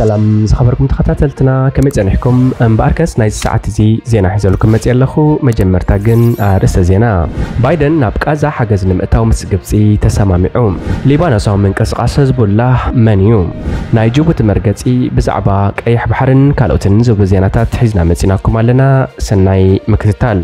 ሰላም ዝኸበርኩም ተኸታተልትና፣ ከመይ ጸኒሕኩም? እምበኣርከስ ናይዚ ሰዓት እዚ ዜና ሒዘልኩም መጽእ ኣለኹ። መጀመርታ ግን ኣርእስተ ዜና። ባይደን ናብ ቃዛ ሓገዝ ንምእታው ምስ ግብጺ ተሰማሚዑ። ሊባኖሳዊ ምንቅስቓስ ህዝቡላህ መን እዩ? ናይ ጅቡቲ መርገጺ ብዛዕባ ቀይሕ ባሕርን ካልኦትን ዝብሉ ዜናታት ሒዝና መጺናኩም ኣለና። ሰናይ ምክትታል።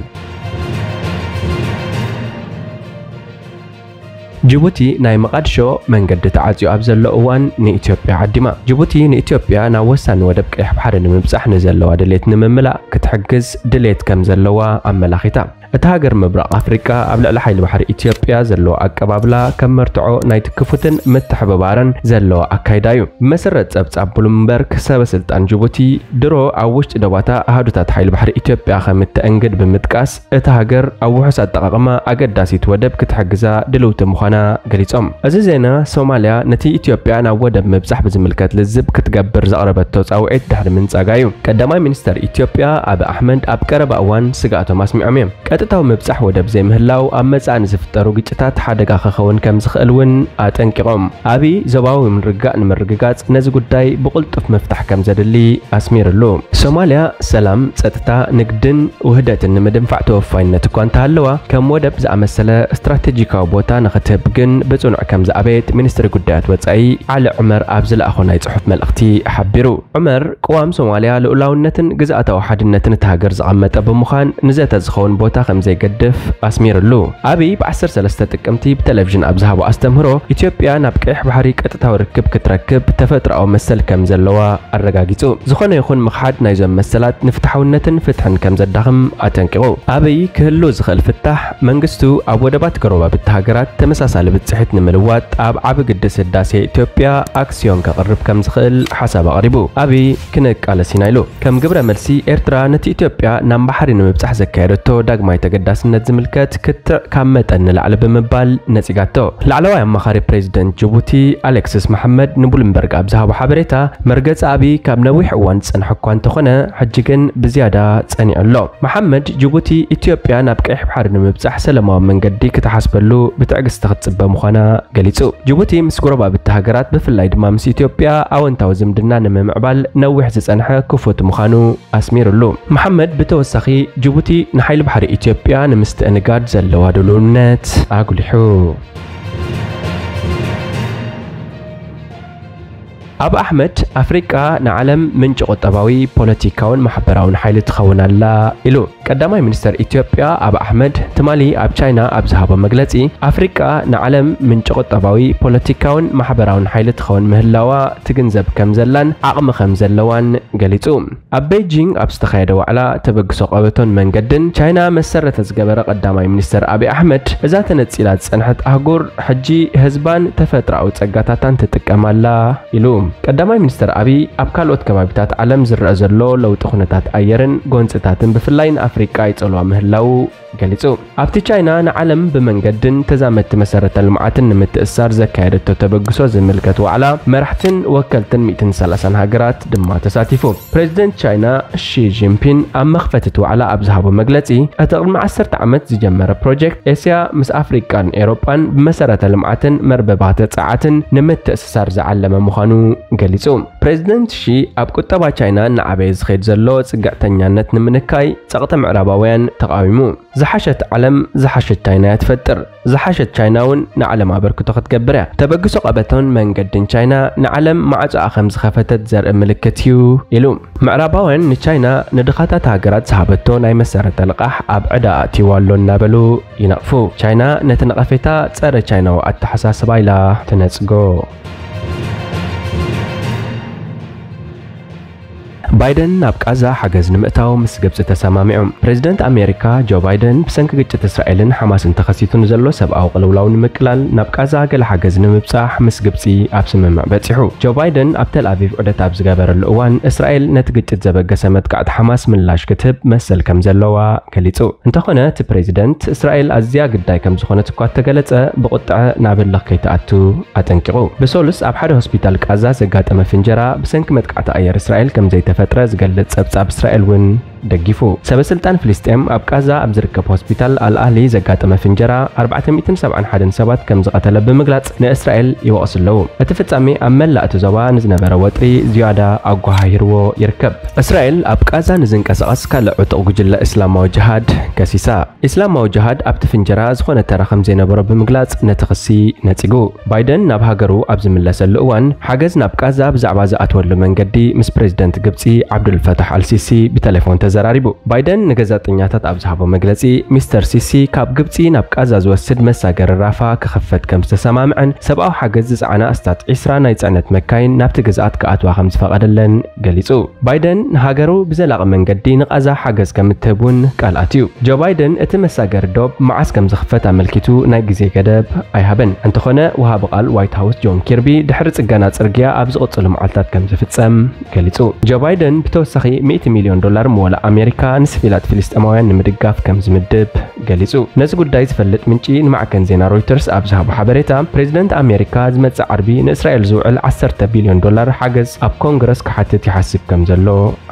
ጅቡቲ ናይ መቓድሾ መንገዲ ተዓጽዩ ኣብ ዘሎ እዋን ንኢትዮጵያ ዓዲማ። ጅቡቲ ንኢትዮጵያ ናብ ወሳኒ ወደብ ቀይሕ ባሕሪ ንምብጻሕ ንዘለዋ ድሌት ንምምላእ ክትሕግዝ ድሌት ከም ዘለዋ ኣመላኺታ። እታ ሃገር ምብራቕ ኣፍሪቃ ኣብ ልዕሊ ሓይሊ ባሕሪ ኢትዮጵያ ዘለዎ ኣቀባብላ ከም መርትዖ ናይቲ ክፉትን ምትሕብባርን ዘለዎ ኣካይዳ እዩ። ብመሰረት ጸብጻብ ብሉምበርግ፣ ሰበ ስልጣን ጅቡቲ ድሮ ኣብ ውሽጢ ዶባታ ኣሃዱታት ሓይሊ ባሕሪ ኢትዮጵያ ከም እተእንግድ ብምጥቃስ፣ እታ ሃገር ኣብ ውሑስ ኣጠቓቕማ ኣገዳሲት ወደብ ክትሕግዛ ድልውቲ ምዃና ገሊጾም። እዚ ዜና፣ ሶማልያ ነቲ ኢትዮጵያ ናብ ወደብ ምብጻሕ ብዝምልከት ልዝብ ክትገብር ዘቕረበቶ ጻውዒት ድሕሪ ምንጻጋ እዩ። ቀዳማይ ሚኒስተር ኢትዮጵያ ኣቢ ኣሕመድ ኣብ ቀረባ እዋን ስግኣቶም ኣስሚዖም እዮም። ቀጥታዊ ምብጻሕ ወደብ ዘይምህላው ኣብ መጻኢ ንዝፍጠሩ ግጭታት ሓደጋ ክኸውን ከም ዝኽእል እውን ኣጠንቂቖም። ኣቢ ዞባዊ ምርግጋእ ንምርግጋጽ ነዚ ጉዳይ ብቕልጡፍ ምፍታሕ ከም ዘድሊ ኣስሚርሉ። ሶማልያ ሰላም፣ ጸጥታ፣ ንግድን ውህደትን ንምድንፋዕ ተወፋይነት እኳ እንተሃለዋ፣ ከም ወደብ ዝኣመሰለ ስትራቴጂካዊ ቦታ ንኽትህብ ግን ብጽኑዕ ከም ዝኣበየት ሚኒስትሪ ጉዳያት ወጻኢ ዓሊ ዑመር ኣብ ዝለኣኾ ናይ ጽሑፍ መልእኽቲ ሓቢሩ። ዑመር፣ ቅዋም ሶማልያ ልኡላውነትን ግዝኣታዊ ሓድነትን እታ ሃገር ዘቐመጠ ብምዃን፣ ንዘተ ዝኸውን ቦታ ከም ዘይገድፍ ኣስሚርሉ። ኣቢይ ብ ዓሰርተ ሰለስተ ጥቅምቲ ብቴሌቪዥን ኣብ ዝሃቦ ኣስተምህሮ፣ ኢትዮጵያ ናብ ቀይሕ ባሕሪ ቀጥታዊ ርክብ ክትረክብ ተፈጥሮኣዊ መሰል ከም ዘለዋ ኣረጋጊጹ። ዝኾነ ይኹን ምኽሓድ ናይዞም መሰላት ንፍትሓውነትን ፍትሕን ከም ዘዳኽም ኣጠንቂቑ። ኣቢይ፣ ክህሉ ዝኽእል ፍታሕ፣ መንግስቱ ኣብ ወደባት ጎረባብቲ ሃገራት ተመሳሳሊ ብጽሒት ንምልዋጥ ኣብ ዓቢ ግድስ ህዳሴ ኢትዮጵያ ኣክስዮን ከቕርብ ከም ዝኽእል ሓሳብ ኣቕሪቡ። ኣቢይ፣ ክንቃለስ ኢና ኢሉ። ከም ግብረ መልሲ፣ ኤርትራ ነቲ ኢትዮጵያ ናብ ባሕሪ ንምብጻሕ ዘካየደቶ ዳግማይ ተገዳስነት ዝምልከት ክትዕ ካብ መጠን ንላዕሊ ብምባል ነጺጋቶ። ላዕለዋይ ኣማኻሪ ፕሬዚደንት ጅቡቲ ኣሌክሲስ መሓመድ ንብሉምበርግ ኣብ ዝሃቦ ሓበሬታ፣ መርገጺ ኣቢይ ካብ ነዊሕ እዋን ዝጸንሐ እኳ እንተኾነ፣ ሕጂ ግን ብዝያዳ ጸኒዑ ኣሎ። መሓመድ፣ ጅቡቲ ኢትዮጵያ ናብ ቀይሕ ባሕሪ ንምብጻሕ ሰላማዊ መንገዲ ክትሓስበሉ ብትዕግስቲ ክትጽበ ምዃና ገሊጹ። ጅቡቲ ምስ ጎረባብቲ ሃገራት፣ ብፍላይ ድማ ምስ ኢትዮጵያ፣ ኣወንታዊ ዝምድና ንምምዕባል ነዊሕ ዝጸንሐ ክፉት ምዃኑ ኣስሚሩሉ። መሓመድ ብተወሳኺ፣ ጅቡቲ ንሓይሊ ባሕሪ ኢትዮጵያ ንምስትእንጋድ ዘለዋ ድልውነት ኣጉሊሑ። ኣብ ኣሕመድ፣ ኣፍሪቃ ንዓለም ምንጪ ቁጠባዊ፣ ፖለቲካውን ማሕበራውን ሓይሊ ትኸውን ኣላ ኢሉ። ቀዳማይ ሚኒስተር ኢትዮጵያ ኣብ ኣሕመድ፣ ትማሊ ኣብ ቻይና ኣብ ዝሃቦ መግለጺ፣ ኣፍሪቃ ንዓለም ምንጪ ቁጠባዊ፣ ፖለቲካውን ማሕበራውን ሓይሊ ትኸውን ምህላዋ ትግንዘብ ከም ዘላን ዓቕሚ ከም ዘለዋን ገሊጹ። ኣብ ቤጂንግ ኣብ ዝተኻየደ ዋዕላ ተበግሶ ቀበቶን መንገድን ቻይና መሰረተ ዝገበረ ቀዳማይ ሚኒስተር ኣቢይ ኣሕመድ፣ እዛ ተነጺላ ዝጸንሐት ኣህጉር ሕጂ ህዝባን ተፈጥሮኣዊ ጸጋታታን ትጥቀም ኣላ ኢሉ። ቀዳማይ ሚኒስተር ኣቢይ ኣብ ካልኦት ከባቢታት ዓለም ዝረኣ ዘሎ ለውጢ ኩነታት ኣየርን ጎንጽታትን ብፍላይ ንኣፍሪቃ ይጸልዋ ምህላዉ ገሊጹ። ኣብቲ ቻይና ንዓለም ብመንገድን ተዛመድቲ መሰረተ ልምዓትን ንምትእስሳር ዘካየደቶ ተበግሶ ዝምልከት ዋዕላ መራሕትን ወከልትን ሚእትን ሰላሳን ሃገራት ድማ ተሳቲፉ። ፕሬዚደንት ቻይና ሺ ጂንፒን ኣብ መኽፈቲ እቲ ዋዕላ ኣብ ዝሃቦ መግለጺ፣ እቲ ቅድሚ ዓሰርተ ዓመት ዝጀመረ ፕሮጀክት ኤስያ ምስ ኣፍሪቃን ኤውሮጳን ብመሰረተ ልምዓትን መርበባተ ጸዓትን ንምትእስሳር ዝዓለመ ምዃኑ ገሊጹ። ፕሬዚደንት ሺ ኣብ ቁጠባ ቻይና እናዓበየ ዝኸይድ ዘሎ ጽግዕተኛነት ንምንካይ ጸቕጢ ምዕራባውያን ተቓዊሙ። ዝሓሸት ዓለም ዝሓሸት ቻይና እያ ትፈጥር። ዝሓሸት ቻይና እውን ንዓለም ኣበርክቶ ክትገብር እያ። ተበግሶ ቀበቶን መንገድን ቻይና ንዓለም ማዕጾኣ ከም ዝኸፈተት ዘርኢ ምልክት እዩ ኢሉ። ምዕራባውያን ንቻይና ንድኻታት ሃገራት ዝሃበቶ ናይ መሰረተ ልቓሕ ኣብ ዕዳ ኣእትይዋ ኣሎ እናበሉ ይነቕፉ። ቻይና ነቲ ነቐፌታ ጸረ ቻይናዊ ኣተሓሳስባ ኢላ ትነጽጎ። ባይደን ናብ ቃዛ ሓገዝ ንምእታው ምስ ግብጺ ተሰማሚዑ። ፕሬዚደንት ኣሜሪካ ጆ ባይደን ብሰንኪ ግጭት እስራኤልን ሓማስን ተኸሲቱ ንዘሎ ሰብኣዊ ቅልውላው ንምቅላል ናብ ቃዛ ገለ ሓገዝ ንምብጻሕ ምስ ግብጺ ኣብ ስምምዕ በጺሑ። ጆ ባይደን ኣብ ተል ኣቪቭ ዑደት ኣብ ዝገበረሉ እዋን፣ እስራኤል ነቲ ግጭት ዘበገሰ መጥቃዕቲ ሓማስ ምላሽ ክትህብ መሰል ከም ዘለዋ ገሊጹ። እንተኾነ፣ እቲ ፕሬዚደንት እስራኤል ኣዝያ ግዳይ ከም ዝኾነት እኳ እተገለጸ፣ ብቁጥዐ ናብ ህልኽ ከይትኣቱ ኣጠንቂቑ። ብሰሉስ ኣብ ሓደ ሆስፒታል ቃዛ ዘጋጠመ ፍንጀራ ብሰንኪ መጥቃዕቲ ኣየር እስራኤል ከም ዘይተፈጥረ ዝገልጽ ጸብጻብ እስራኤል እውን ደጊፉ። ሰበ ስልጣን ፍልስጤም ኣብ ቃዛ ኣብ ዝርከብ ሆስፒታል ኣልኣህሊ ዘጋጠመ ፍንጀራ ኣርባዕተ ሚእትን ሰብዓን ሓደን ሰባት ከም ዝቐተለ ብምግላጽ ንእስራኤል ይወቕሱ ኣለዉ። እቲ ፍጻሜ ኣብ መላእ እቲ ዞባ ንዝነበረ ወጥሪ ዝያዳ ኣጓሃሂርዎ ይርከብ። እስራኤል ኣብ ቃዛ ንዝንቀሳቐስ ካልእ ዕጡቕ ጉጅለ እስላማዊ ጅሃድ ከሲሳ። ኢስላማዊ ጅሃድ ኣብቲ ፍንጀራ ዝኾነ ተራ ከም ዘይነበሮ ብምግላጽ ነቲ ክሲ ነጺጉ። ባይደን ናብ ሃገሩ ኣብ ዝምለሰሉ እዋን ሓገዝ ናብ ቃዛ ብዛዕባ ዝኣትወሉ መንገዲ ምስ ፕሬዝደንት ግብጺ ዓብዱልፈታሕ ኣልሲሲ ብተሌፎን ተዘራሪቡ። ባይደን ንጋዜጠኛታት ኣብ ዝሃቦ መግለጺ፣ ሚስተር ሲሲ ካብ ግብጺ ናብ ቃዛ ዝወስድ መሳገሪ ራፋ ክኽፈት ከም ዝተሰማምዐን ሰብኣዊ ሓገዝ ዝጸዓና ኣስታት ዒስራ ናይ ጽዕነት መካይን ናብቲ ግዝኣት ክኣትዋ ከም ዝፈቐደለን ገሊጹ። ባይደን ንሃገሩ ብዘላቒ መንገዲ ንቓዛ ሓገዝ ከም እትህብ እውን ቃል ኣትዩ። ጆ ባይደን እቲ መሳገሪ ዶብ መዓስ ከም ዝኽፈት ኣመልኪቱ ናይ ግዜ ገደብ ኣይሃበን። እንተኾነ፣ ወሃቢ ቃል ዋይት ሃውስ ጆን ኪርቢ ድሕሪ ጽገና ጽርግያ ኣብ ዝቕጽሉ መዓልታት ከም ዝፍጸም ገሊጹ። ጆ ባይደን ብተወሳኺ ሚእቲ ሚልዮን ዶላር መወላ ኣሜሪካ ንስቪላት ፍልስጤማውያን ንምድጋፍ ከም ዝምድብ ገሊጹ። ነዚ ጉዳይ ዝፈልጥ ምንጪ ንማዕከን ዜና ሮይተርስ ኣብ ዝሃቦ ሓበሬታ፣ ፕሬዝደንት ኣሜሪካ ዝመጽእ ዓርቢ ንእስራኤል ዝውዕል ዓሰርተ ቢልዮን ዶላር ሓገዝ ኣብ ኮንግረስ ክሓትት ይሓስብ ከም ዘሎ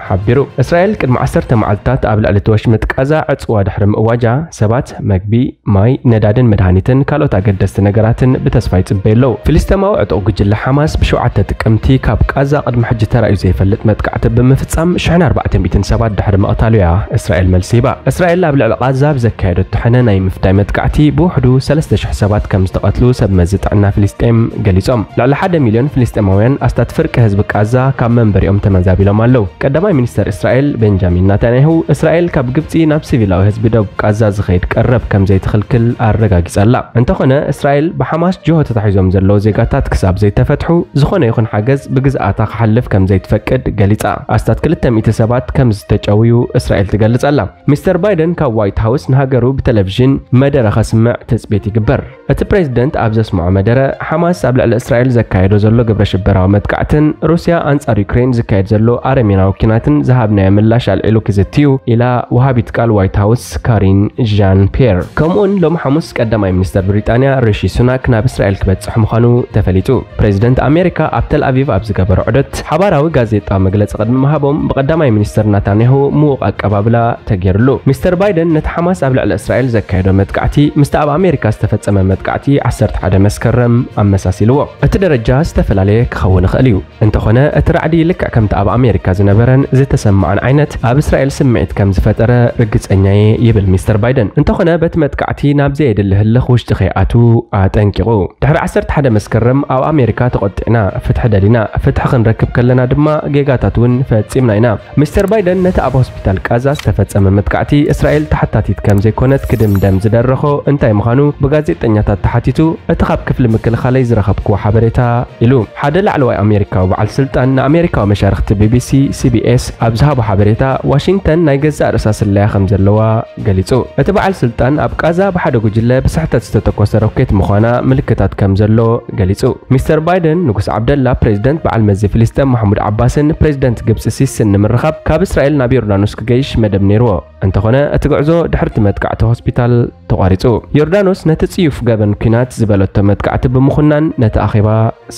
ሓቢሩ። እስራኤል ቅድሚ ዓሰርተ መዓልትታት ኣብ ልዕሊ እቲ ወሽመጥ ቃዛ ዕጽዋ ድሕሪ ምእዋጃ፣ ሰባት መግቢ፣ ማይ፣ ነዳድን መድሃኒትን ካልኦት ኣገደስቲ ነገራትን ብተስፋ ይጽበዩ ኣለዉ። ፍልስጤማዊ ዕጡቕ ጉጅለ ሓማስ ብሸውዓተ ጥቅምቲ ካብ ቃዛ ቅድሚ ሕጂ ተራእዩ ዘይፈልጥ መጥቃዕቲ ብምፍጻም ሽሕን ኣርባዕተ ሚእትን ሰባት ድሕሪ ምቕታሉ እያ እስራኤል መልሲ ሂባ። እስራኤል ኣብ ልዕሊ ቃዛ ብዘካየደቶ ሕነ ናይ ምፍዳይ መጥቃዕቲ ብውሕዱ ሰለስተ ሽሕ ሰባት ከም ዝተቐትሉ ሰብ መዚ ጥዕና ፍልስጤም ገሊጾም። ልዕሊ ሓደ ሚልዮን ፍልስጤማውያን ኣስታት ፍርቂ ህዝቢ ቃዛ ካብ መንበሪኦም ተመዛቢሎም ኣለዉ። ቀዳማይ ሚኒስተር እስራኤል ቤንጃሚን ናታንያሁ፣ እስራኤል ካብ ግብጺ ናብ ሲቪላዊ ህዝቢ ደቡብ ቃዛ ዝኸይድ ቀረብ ከም ዘይትኽልክል ኣረጋጊጻ ኣላ። እንተኾነ፣ እስራኤል ብሓማስ ጅሆ ተታሒዞም ዘለዉ ዜጋታት ክሳብ ዘይተፈትሑ፣ ዝኾነ ይኹን ሓገዝ ብግዝኣታ ክሓልፍ ከም ዘይትፈቅድ ገሊጻ። ኣስታት ክልተ ሚእቲ ሰባት ከም ዝተጨውዩ እስራኤል ትገልጽ ኣላ። ሚስተር ባይደን ካብ ዋይት ሃውስ ንሃገሩ ብቴሌቪዥን መደረ ከስምዕ ትጽቢት ይግበር። እቲ ፕሬዝደንት ኣብ ዘስምዖ መደረ፣ ሓማስ ኣብ ልዕሊ እስራኤል ዘካየዶ ዘሎ ግብረ ሽበራዊ መጥቃዕትን ሩስያ ኣንጻር ዩክሬን ዝካየድ ዘሎ ኣረሜናዊ ኲናትን ዝሃብናዮ ምላሽ ኣልዒሉ ክዝትዩ፣ ኢላ ወሃቢት ቃል ዋይት ሃውስ ካሪን ዣን ፒየር። ከምኡውን ሎሚ ሓሙስ ቀዳማይ ሚኒስተር ብሪጣንያ ሪሺ ሱናክ ናብ እስራኤል ክበጽሕ ምዃኑ ተፈሊጡ። ፕሬዝደንት ኣሜሪካ ኣብ ተል ኣቪቭ ኣብ ዝገበሮ ዑደት ሓባራዊ ጋዜጣዊ መግለጺ ቅድሚ ምሃቦም፣ ብቀዳማይ ሚኒስተር ናታንያሁ ምዉቕ ኣቀባብላ ተገይርሉ። ሚስተር ባይደን ነቲ ሓማስ ኣብ ልዕሊ እስራኤል ዘካየዶ መጥቃዕቲ ምስቲ ኣብ ኣሜሪካ ዝተፈጸመ መጥቃዕቲ ዓሰርተ ሓደ መስከረም ኣመሳሲልዎ። እቲ ደረጃ ዝተፈላለየ ክኸውን ይኽእል እዩ። እንተኾነ፣ እቲ ራዕዲ ልክዕ ከምቲ ኣብ ኣሜሪካ ዝነበረን ዝተሰማዓን ዓይነት ኣብ እስራኤል ስምዒት ከም ዝፈጠረ ርግጸኛ እየ ይብል ሚስተር ባይደን። እንተኾነ፣ በቲ መጥቃዕቲ ናብ ዘየድሊ ህልኽ ውሽጢ ከይኣትዉ ኣጠንቂቑ። ድሕሪ ዓሰርተ ሓደ መስከረም ኣብ ኣሜሪካ ተቖጢዕና፣ ፍትሒ ደሊና፣ ፍትሒ ክንረክብ ከለና ድማ ጌጋታት እውን ፈጺምና ኢና። ሚስተር ባይደን ነቲ ኣብ ሆስፒታል ቃዛ ዝተፈጸመ መጥቃዕቲ እስራኤል ተሓታቲት ከም ዘይኮነት ክድምደም ዝደረኾ እንታይ ምዃኑ ብጋዜጠኛታት ተሓቲቱ፣ እቲ ካብ ክፍሊ ምክልኻለይ ዝረኸብክዎ ሓበሬታ ኢሉ። ሓደ ላዕለዋይ ኣሜሪካዊ በዓል ስልጣን ንኣሜሪካዊ መሻርኽቲ ቢቢሲ፣ ሲቢኤስ ኣብ ዝሃቦ ሓበሬታ፣ ዋሽንግተን ናይ ገዛእ ርእሳ ስለያ ከም ዘለዋ ገሊጹ። እቲ በዓል ስልጣን ኣብ ቃዛ ብሓደ ጉጅለ ብስሕተት ዝተተኮሰ ሮኬት ምዃና ምልክታት ከም ዘሎ ገሊጹ። ሚስተር ባይደን፣ ንጉስ ዓብደላ፣ ፕሬዝደንት በዓል መዚ ፍልስጤም ማሕሙድ ዓባስን ፕሬዝደንት ግብጺ ሲሲን ንምርኻብ ካብ እስራኤል ናብ ዮርዳኖስ ክገይሽ መደብ ነይርዎ። እንተኾነ፣ እቲ ጉዕዞ ድሕሪ እቲ መጥቃዕቲ ሆስፒታል ተቋሪጹ። ዮርዳኖስ ነቲ ጽዩፍ ገበን ኲናት ዝበለቶ መጥቃዕቲ ብምኹናን ነቲ ኣኼባ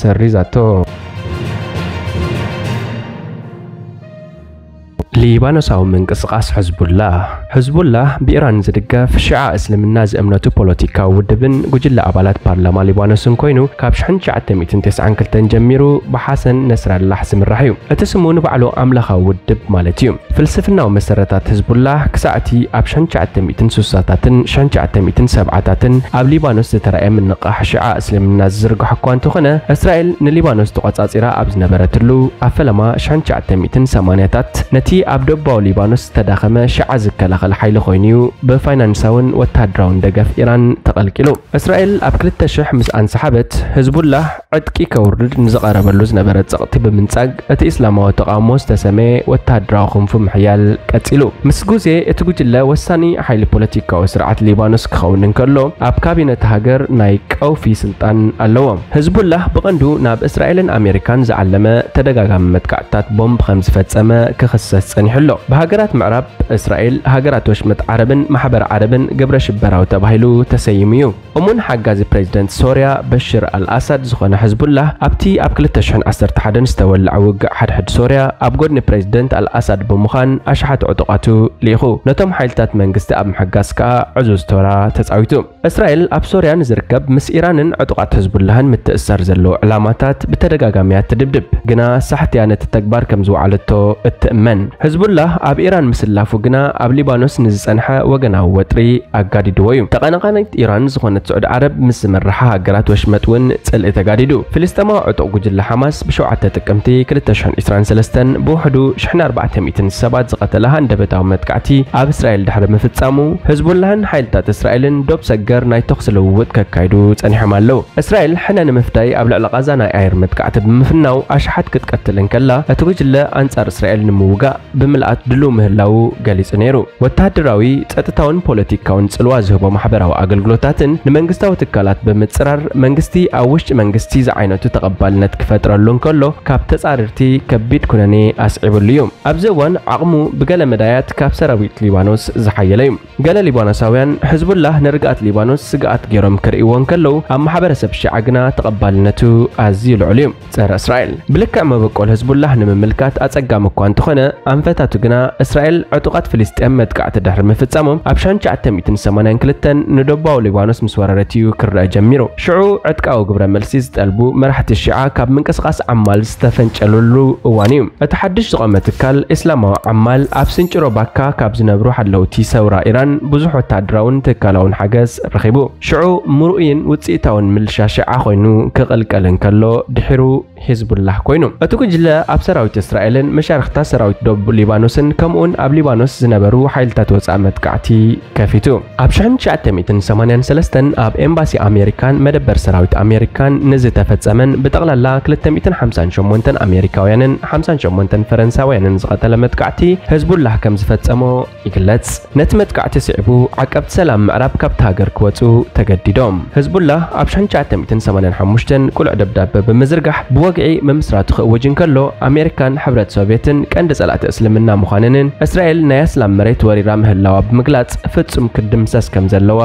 ሰሪዛቶ። ሊባኖሳዊ ምንቅስቓስ ሕዝቡላህ። ሕዝቡላህ ብኢራን ዝድገፍ ሽዓ እስልምና ዝእምነቱ ፖለቲካዊ ውድብን ጉጅለ ኣባላት ፓርላማ ሊባኖስን ኮይኑ፣ ካብ ሽሕን ትሽዓተ ሚእትን ተስዓን ክልተን ጀሚሩ ብሓሰን ነስራላህ ዝምራሕ እዩ። እቲ ስሙ ንባዕሉ ኣምላኻዊ ውድብ ማለት እዩ። ፍልስፍናዊ መሰረታት ሕዝቡላህ ክሳዕ እቲ ኣብ ሽሕን ትሽዓተ ሚእትን ስሳታትን ሽሕን ትሽዓተ ሚእትን ሰብዓታትን ኣብ ሊባኖስ ዝተራእየ ምንቓሕ ሽዓ እስልምና ዝዝርግሖ እኳ እንተኾነ፣ እስራኤል ንሊባኖስ ተቖጻጺራ ኣብ ዝነበረትሉ፣ ኣብ ፈለማ ሽሕን ትሽዓተ ሚእትን ሰማንያታት ነቲ ኣብ ደቡባዊ ሊባኖስ ዝተዳኸመ ሽዓ ዝከላኸል ሓይሊ ኮይኑ እዩ ብፋይናንሳውን ወተሃደራውን ደገፍ ኢራን ተቐልቂሉ። እስራኤል ኣብ ክልተ ሽሕ ምስ ኣንሰሓበት፣ ሕዝቡላህ ዕጥቂ ከውርድ ንዝቐረበሉ ዝነበረ ጸቕጢ ብምንጻግ፣ እቲ እስላማዊ ተቓውሞ ዝተሰመየ ወተሃደራዊ ክንፉ ምሕያል ቀጺሉ። ምስ ግዜ፣ እቲ ጉጅለ ወሳኒ ሓይሊ ፖለቲካዊ ስርዓት ሊባኖስ ክኸውን እንከሎ፣ ኣብ ካቢነ እታ ሃገር ናይ ቀውፊ ስልጣን ኣለዎ። ሕዝቡላህ ብቐንዱ ናብ እስራኤልን ኣሜሪካን ዝዓለመ ተደጋጋሚ መጥቃዕትታት ቦምብ ከም ዝፈጸመ ክኽሰስ ጸኒሑ ኣሎ። ብሃገራት ምዕራብ፣ እስራኤል፣ ሃገራት ወሽመጥ ዓረብን ማሕበር ዓረብን ግብረ ሽበራዊ ተባሂሉ ተሰይሙ እዩ። እሙን ሓጋዚ ፕሬዚደንት ሶርያ በሽር ኣልኣሳድ ዝኾነ ሕዝቡላህ፣ ኣብቲ ኣብ ክልተ ሽሕን ዓሰርተ ሓደን ዝተወልዐ ውግእ ሓድሕድ ሶርያ ኣብ ጎድኒ ፕሬዚደንት ኣልኣሳድ ብምዃን ኣሽሓት ዕጡቓቱ ልኢኹ። ነቶም ሓይልታት መንግስቲ ኣብ ምሕጋዝ ከኣ ዕዙዝ ተራ ተጻዊቱ። እስራኤል ኣብ ሶርያ ንዝርከብ ምስ ኢራንን ዕጡቓት ሕዝቡላህን ምትእስሳር ዘለዎ ዕላማታት ብተደጋጋሚ እያ ትድብድብ፣ ግና ሳሕቲ እያ ነቲ ተግባር ከም ዝወዓለቶ እትእመን። ሕዝቡላህ ኣብ ኢራን ምስላፉ ግና ኣብ ሊባኖስ ንዝጸንሐ ወገናዊ ወጥሪ ኣጋዲድዎ እዩ። ተቐናቓኒት ኢራን ዝኾነት ስዑዲ ዓረብ ምስ ዝመርሓ ሃገራት ወሽመጥ እውን ጽልኢ ተጋዲዱ። ፍልስጤማዊ ዕጡቕ ጉጅለ ሓማስ ብሸውዓተ ጥቅምቲ ክልተ ሽሕን ዕስራን ሰለስተን ብውሕዱ ሽሕን ኣርባዕተ ሚእትን ሰባት ዝቐተለ ሃንደበታዊ መጥቃዕቲ ኣብ እስራኤል ድሕሪ ምፍጻሙ፣ ሕዝቡላህን ሓይልታት እስራኤልን ዶብ ሰገር ናይ ተኹሲ ልውውጥ ከካይዱ ጸኒሖም ኣለዉ። እስራኤል ሕነ ንምፍዳይ ኣብ ልዕሊ ቓዛ ናይ ኣየር መጥቃዕቲ ብምፍናው ኣሽሓት ክትቀትል እንከላ፣ እቲ ጉጅለ ኣንጻር እስራኤል ንምውጋእ ብምልኣት ድሉው ምህላዉ ገሊጹ ነይሩ። ወተሃደራዊ፣ ጸጥታውን ፖለቲካውን ጽልዋ ዝህቦ ማሕበራዊ ኣገልግሎታትን ንመንግስታዊ ትካላት ብምጽራር፣ መንግስቲ ኣብ ውሽጢ መንግስቲ ዝዓይነቱ ተቐባልነት ክፈጥረሉ እንከሎ፣ ካብ ተጻረርቲ ከቢድ ኩነኔ ኣስዒብሉ እዩ። ኣብዚ እዋን ዓቕሙ ብገለ መዳያት ካብ ሰራዊት ሊባኖስ ዝሓየለ እዩ። ገለ ሊባኖሳውያን፣ ሕዝቡላህ ንርግኣት ሊባኖስ ስግኣት ገይሮም ክርእይዎ እንከለዉ፣ ኣብ ማሕበረሰብ ሺዓ ግና ተቐባልነቱ ኣዝዩ ልዑል እዩ። ጸረ እስራኤል። ብልክዕ መበቆል ሕዝቡላህ ንምምልካት ኣጸጋሚ እኳ እንተኾነ፣ ኣንፈታቱ ግና እስራኤል ዕጡቓት ፍልስጤም መጥቃዕቲ ድሕሪ ምፍጻሞም ኣብ ሽሕን ትሽዓተ ሚእትን ሰማንያን ክልተን ንደቡባዊ ሊባኖስ ምስ ወረረት እዩ ክረአ ጀሚሩ። ሽዑ ዕጥቃዊ ግብረ መልሲ ዝጠልቡ መራሕቲ ሺዓ ካብ ምንቅስቓስ ዓማል ዝተፈንጨለሉ እዋን እዩ። እቲ ሓድሽ ዝቖመ ትካል እስላማዊ ዓማል ኣብ ስንጭሮ ባካ ካብ ዝነብሩ ሓለውቲ ሰውራ ኢራን ብዙሕ ወተሃደራውን ትካላውን ሓገዝ ረኺቡ። ሽዑ ምርኡይን ውጽኢታውን ምልሻ ሺዓ ኮይኑ ክቕልቀል እንከሎ፣ ድሒሩ ሒዝቡላህ ኮይኑ። እቲ ጉጅለ ኣብ ሰራዊት እስራኤልን መሻርኽታ ሰራዊት ደቡብ ሊባኖስን ከምኡውን ኣብ ሊባኖስ ዝነበሩ ሓይልታት ወጻኢ መጥቃዕቲ ከፊቱ። ኣብ ሽሕን ትሽዓተ ሚእትን ሰማንያን ሰለስተን ኣብ ኤምባሲ ኣሜሪካን መደበር ሰራዊት ኣሜሪካን ንዝተፈጸመን ብጠቕላላ ክልተ ሚእትን ሓምሳን ሸሞንተን ኣሜሪካውያንን ሓምሳን ሸሞንተን ፈረንሳውያንን ዝቐተለ መጥቃዕቲ ሕዝቡላህ ከም ዝፈጸሞ ይግለጽ። ነቲ መጥቃዕቲ ስዒቡ፣ ዓቀብቲ ሰላም ምዕራብ ካብታ ሃገር ክወጹ ተገዲዶም። ሕዝቡላህ ኣብ ሽሕን ትሽዓተ ሚእትን ሰማንያን ሓሙሽተን ቅሉዕ ደብዳበ ብምዝርጋሕ ብወግዒ ምምስራቱ ክእውጅ እንከሎ፣ ኣሜሪካን ሕብረት ሶቭየትን ቀንዲ ጸላእቲ እስልምና ምዃነንን እስራኤል ናይ ኣስላም መሬት ወሪራ ምህላዋ ብምግላጽ፣ ፍጹም ክድምሰስ ከም ዘለዋ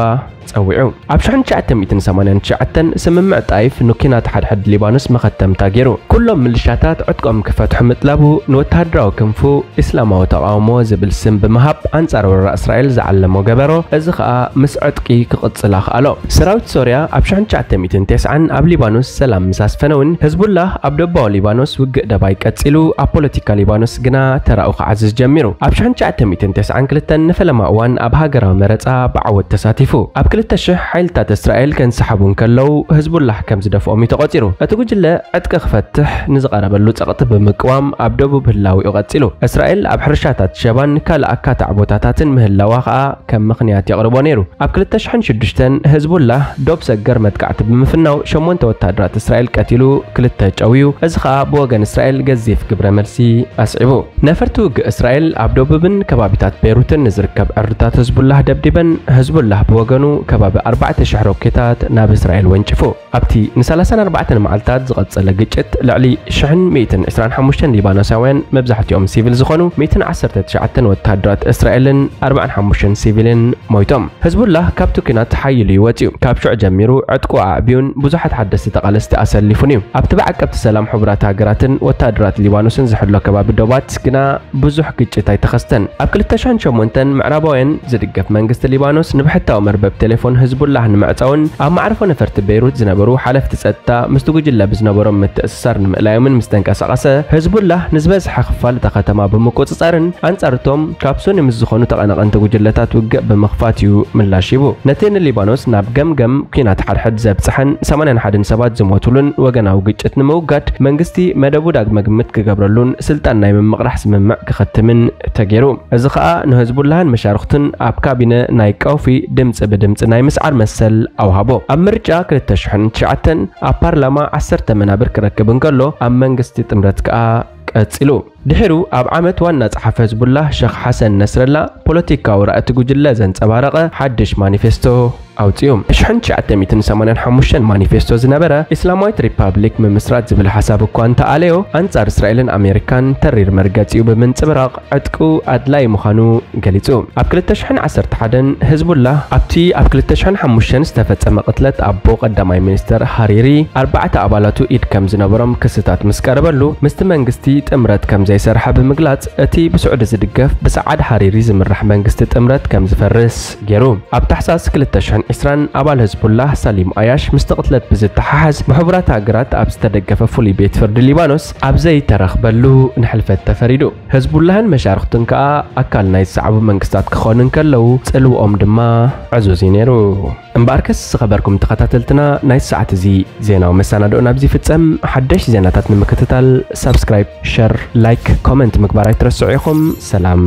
ጸዊዑ። ኣብ ሽሕን ትሽዓተ ሚእትን ሰማንያን ትሽዓተን ስምምዕ ጣይፍ ንኲናት ሓድሕድ ሊባኖስ መኸተምታ ገይሩ። ኩሎም ምልሻታት ዕጥቆም ክፈትሑ ምጥላቡ ንወተሃደራዊ ክንፉ እስላማዊ ተቓውሞ ዝብል ስም ብምሃብ ኣንጻር ወረራ እስራኤል ዝዓለሞ ገበሮ፣ እዚ ኸኣ ምስ ዕጥቂ ክቕጽል ኣኽኣሎ። ሰራዊት ሶርያ ኣብ ሽሕን ትሽዓተ ሚእትን ተስዓን ኣብ ሊባኖስ ሰላም ምስ ኣስፈነ እውን፣ ሕዝቡላህ ኣብ ደቡባዊ ሊባኖስ ውግእ ደባይ ቀጺሉ፣ ኣብ ፖለቲካ ሊባኖስ ግና ተራኡ ክዓዝዝ ጀሚሩ። ኣብ ሽሕን ትሽዓተ ሚእትን ተስዓን ክልተን ንፈለማ እዋን ኣብ ሃገራዊ መረጻ ብዓወት ተሳቲፉ። ኣብ ክልተ ሽሕ ሓይልታት እስራኤል ከንሰሓቡ እንከለዉ፣ ሕዝቡላህ ከም ዝደፍኦም እዩ ተቖጺሩ። እቲ ጉጅለ ዕጥቂ ክፈትሕ ንዝቐረበሉ ጸቕጢ ብምቅዋም ኣብ ደቡብ ህላዊኡ ቀጺሉ። እስራኤል ኣብ ሕርሻታት ሸባን ካልእ ኣካታዕ ቦታታትን ምህላዋ ኸኣ ከም ምኽንያት የቕርቦ ነይሩ። ኣብ ክልተ ሽሕን ሽዱሽተን ሕዝቡላህ ዶብ ሰገር መጥቃዕቲ ብምፍናው ሸሞንተ ወታደራት እስራኤል ቀቲሉ፣ ክልተ ጨውዩ። እዚ ኸኣ ብወገን እስራኤል ገዚፍ ግብረ መልሲ ኣስዒቡ። ነፈርቲ ውግእ እስራኤል ኣብ ደቡብን ከባቢታት ቤሩትን ንዝርከብ ዕርድታት ሕዝቡላህ ደብዲበን፣ ሕዝቡላህ ብወገኑ ከባቢ ኣርባዕተ ሽሕ ሮኬታት ናብ እስራኤል ወንጭፉ። ኣብቲ ንሰላሳን ኣርባዕተን መዓልታት ዝቐጸለ ግጭት፣ ልዕሊ ሽሕን ሚእትን ዕስራን ሓሙሽተን ሊባኖሳውያን፣ መብዛሕትኦም ሲቪል ዝኾኑ፣ ሚእትን ዓሰርተ ትሽዓተን ወተሃደራት እስራኤልን ኣርባዓን ሓሙሽተን ሲቪልን ሞይቶም። ሕዝቡላህ ካብቲ ኲናት ሓይሉ እዩ ወጺኡ። ካብ ሽዑ ጀሚሩ ዕጥቁ ኣዕብዩን ብዙሓት ሓደስቲ ተቓለስቲ ኣሰሊፉን እዩ። ኣብቲ ብዓቀብቲ ሰላም ሕቡራት ሃገራትን ወተሃደራት ሊባኖስን ዝሕሎ ከባቢ ዶባት ግና ብዙሕ ግጭት ኣይተኸስተን። ኣብ ክልተ ሽሕን ሸሞንተን ምዕራባውያን ዝድገፍ መንግስቲ ሊባኖስ ንብሕታዊ መርበብ ቴሌፎን ሕዝቡላህ ንምዕጻውን ኣብ መዕርፎ ነፈርቲ ቤይሩት ዝነበሩ ሓለፍቲ ጸጥታ ምስቲ ጉጅለ ብዝነበሮም ምትእስሳር ንምእላዮምን ምስ ተንቀሳቐሰ፣ ሕዝቡላህ ንዝበዝሐ ክፋል እታ ከተማ ብምቁጽጻርን ኣንጻር እቶም ካብ ሱኒ ምስ ዝኾኑ ተቐናቐንቲ ጉጅለታት ውግእ ብምኽፋት እዩ ምላሽ ሂቡ። ነቲ ንሊባኖስ ናብ ገምገም ኲናት ሓድሕድ ዘብጽሐን ሰማንያን ሓደን ሰባት ዝሞቱሉን ወገናዊ ግጭት ንምውጋድ መንግስቲ መደቡ ዳግመ ግምት ክገብረሉን ስልጣን ናይ ምምቕራሕ ስምምዕ ክኸትምን ተገይሩ። እዚ ኸኣ ንህዝቡላህን መሻርኽቱን ኣብ ካቢነ ናይ ቀውፊ ድምጺ ብድምጺ ናይ ምስዓር መሰል ኣውሃቦ። ኣብ ምርጫ ክልተ ሽሕን ትሽዓተን ኣብ ፓርላማ ዓሰርተ መናብር ክረክብ እንከሎ፣ ኣብ መንግስቲ ጥምረት ከኣ ቀጺሉ። ድሒሩ ኣብ ዓመት ዋና ጸሓፊ ህዝቡላህ ሸኽ ሓሰን ነስረላ ፖለቲካዊ ራእቲ ጉጅለ ዘንጸባረቐ ሓድሽ ማኒፌስቶ ኣውጺኡ። ሽሕን ትሽዓተ ሚእትን ሰማንያን ሓሙሽተን ማኒፌስቶ ዝነበረ ኢስላማዊት ሪፓብሊክ ምምስራት ዝብል ሓሳብ እኳ እንተኣለዮ፣ ኣንጻር እስራኤልን ኣሜሪካን ተሪር መርገጺኡ ብምንጽብራቕ ዕጥቁ ኣድላይ ምዃኑ ገሊጹ። ኣብ ክልተ ሽሕን ዓሰርተ ሓደን ህዝቡላህ ኣብቲ ኣብ ክልተ ሽሕን ሓሙሽተን ዝተፈጸመ ቅትለት ኣቦ ቀዳማይ ሚኒስተር ሃሪሪ ኣርባዕተ ኣባላቱ ኢድ ከም ዝነበሮም ክስታት ምስ ቀረበሉ፣ ምስቲ መንግስቲ ጥምረት ከም ዘይሰርሐ ብምግላጽ፣ እቲ ብስዑዲ ዝድገፍ ብሰዓድ ሃሪሪ ዝምራሕ መንግስቲ ጥምረት ከም ዝፈርስ ገይሩ። ኣብ ታሕሳስ ክልተ ሽሕን ዕስራን ኣባል ህዝቡላህ ሳሊም ኣያሽ ምስቲ ቅትለት ብዝተሓሓዝ ብሕቡራት ሃገራት ኣብ ዝተደገፈ ፍሉይ ቤት ፍርዲ ሊባኖስ ኣብ ዘይተረኽበሉ ንሕልፈት ተፈሪዱ። ህዝቡላህን መሻርኽቱን ከኣ ኣካል ናይ ዝሰዕቡ መንግስታት ክኾኑ እንከለዉ ጽልውኦም ድማ ዕዙዝ እዩ ነይሩ። እምበኣርከስ ዝኸበርኩም ተኸታተልትና ናይ ሰዓት እዚ ዜናዊ መሰናድኦ ናብዚ ይፍጸም። ሓደሽ ዜናታት ንምክትታል ሳብስክራይብ፣ ሸር፣ ላይክ፣ ኮመንት ምግባር ኣይትረስዑ ኢኹም። ሰላም።